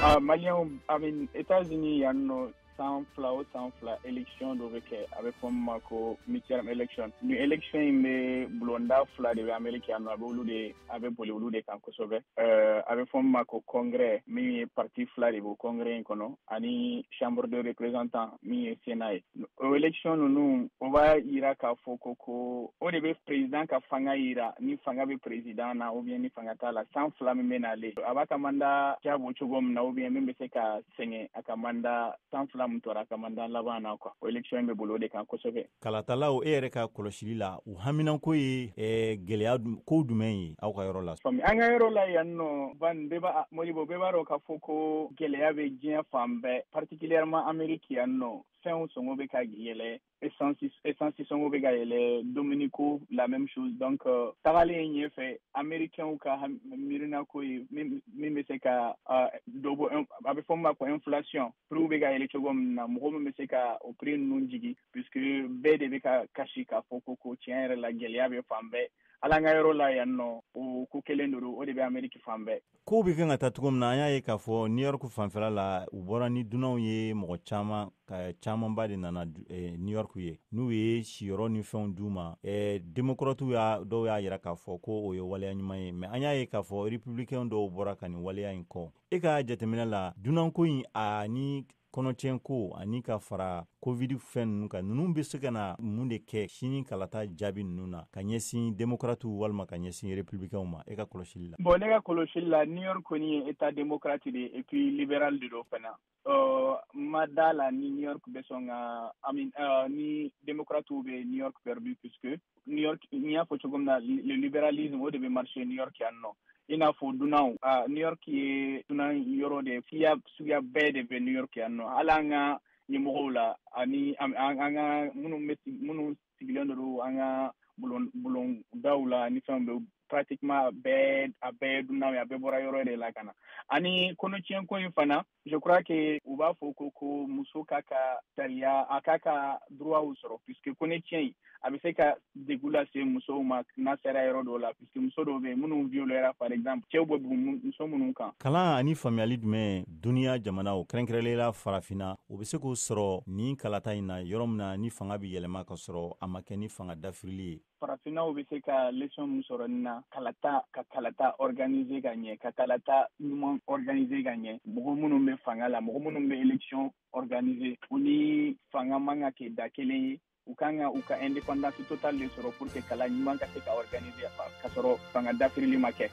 Maliyɛnw, I mean, États-Unis yan nɔ, san 2 o san 2, élection dɔ bɛ kɛ, a bɛ fɔ min ma ko midterm election. Ni élection in bɛ, bulonda fila de bɛ Amérique yan nɔ, a bɛ olu de, a bɛ boli olu de kan kosɛbɛ. A bɛ fɔ min ma ko Congrès, min ye parti fila de b'o Congrès in kɔnɔ, ani Chambre de représentants, min ye Sénat ye. O élection ninnu, o b'a yira k'a fɔ ko o de bɛ président ka fanga yira, ni fanga bɛ président na ou bien ni fanga t'a la. San 2 min bɛ nalen, a b'a ka mandat jabo cogo min na, ou bien min bɛ se ka sɛgɛn a ka mandat san 2 min tora a ka mandat laban na quoi. O élection bɛ boli o de kan kosɛbɛ. Kalatalaw, e yɛrɛ ka kɔlɔsili la, u haminanko ye gɛlɛya ko jumɛn ye aw ka yɔrɔ la? An ka yɔrɔ la yan nɔ, ban bɛɛ b'a, Modibo, bɛɛ b'a dɔn k'a fɔ ko gɛlɛya bɛ diɲɛ fan bɛɛ, particulièrement Amérique yan nɔ. Fɛnw sɔngɔ bɛ ka yɛlɛ, essence sɔngɔ bɛ ka yɛlɛ, dumuni ko, la même chose. Donc tagalen ɲɛfɛ, Américains ka miirinako ye min bɛ se ka dɔ bɔ, a bɛ fɔ min ma ko inflation, prix bɛ ka yɛlɛ cogo min na, mɔgɔ min bɛ se ka o prix ninnu jigin, puisque bɛɛ de bɛ ka kasi k'a fɔ ko tiɲɛ yɛrɛ la, gɛlɛya bɛ fan bɛɛ. Hali an ka yɔrɔ la yan nɔ, o ko kelen de don, o de bɛ Amérique fan bɛɛ. Kow bɛ kan ka taa cogo min na, an y'a ye k'a fɔ New York fanfɛla la, u bɔra ni dunanw ye, mɔgɔ caman ka camanba de nana New York ye, n'u ye siyɔrɔ ni fɛnw d'u ma. Démocrates y'a dɔw y'a yira k'a fɔ ko o ye waleya ɲuman ye, mais an y'a ye k'a fɔ républicains dɔw bɔra ka nin waleya in kɔ. E ka jateminɛ la, dunanko in ani kɔnɔtiɲɛ ko ani ka fara Covid fɛn ninnu kan, ninnu bɛ se ka na mun de kɛ sini kalata jaabi ninnu na ka ɲɛsin démocrates walima ka ɲɛsin républicains ma, e ka kɔlɔsili la? Bon, ne ka kɔlɔsili la, New York kɔni ye état démocrate de ye et puis libéral de don fana. Ma da la ni New York bɛ sɔn ka, I mean, ni démocrates bɛ New York perdu, puisque New York, n'i y'a fɔ cogo min na, le libéralisme, o de bɛ marcher New York yan nɔ. I n'a fɔ dunanw, New York ye dunan yɔrɔ de ye, siya suguya bɛɛ de bɛ New York yan nɔ. Hali an ka ɲɛmɔgɔw la ani an ka minnu bɛ, minnu sigilen don an ka bulondaw la ni fɛnw bɛ, pratiquement bɛɛ, a bɛɛ ye dunanw ye, a bɛɛ bɔra yɔrɔ de la ka na. Ani kɔnɔtiɲɛ ko in fana, je crois que u b'a fɔ ko muso ka sariya, a ka droit sɔrɔ, puisque kɔnɔtiɲɛ in, a bɛ se ka degun lase musow ma n'a sera yɔrɔ dɔw la, puisque muso dɔw bɛ yen minnu violera par exemple, cɛw bɛ bugun muso minnu kan. Kalan ani faamuyali jumɛn duniya jamanaw, kɛrɛnkɛrɛnnenya la Farafinna, u bɛ se k'o sɔrɔ nin kalata in na, yɔrɔ min na ni fanga bɛ yɛlɛma ka sɔrɔ a ma kɛ ni fanga dafirili ye? Farafinnaw bɛ se ka leçon min sɔrɔ nin na, kalata, ka kalata organiser ka ɲɛ, ka kalata ɲuman organiser ka ɲɛ. Mɔgɔ minnu bɛ fanga la, mɔgɔ minnu bɛ élection organiser, u ni fanga man ka kɛ da kelen ye. U kan ka u ka indépendance totale de sɔrɔ pour que kala ɲuman ka se ka organiser ka sɔrɔ fanga dafirili ma kɛ.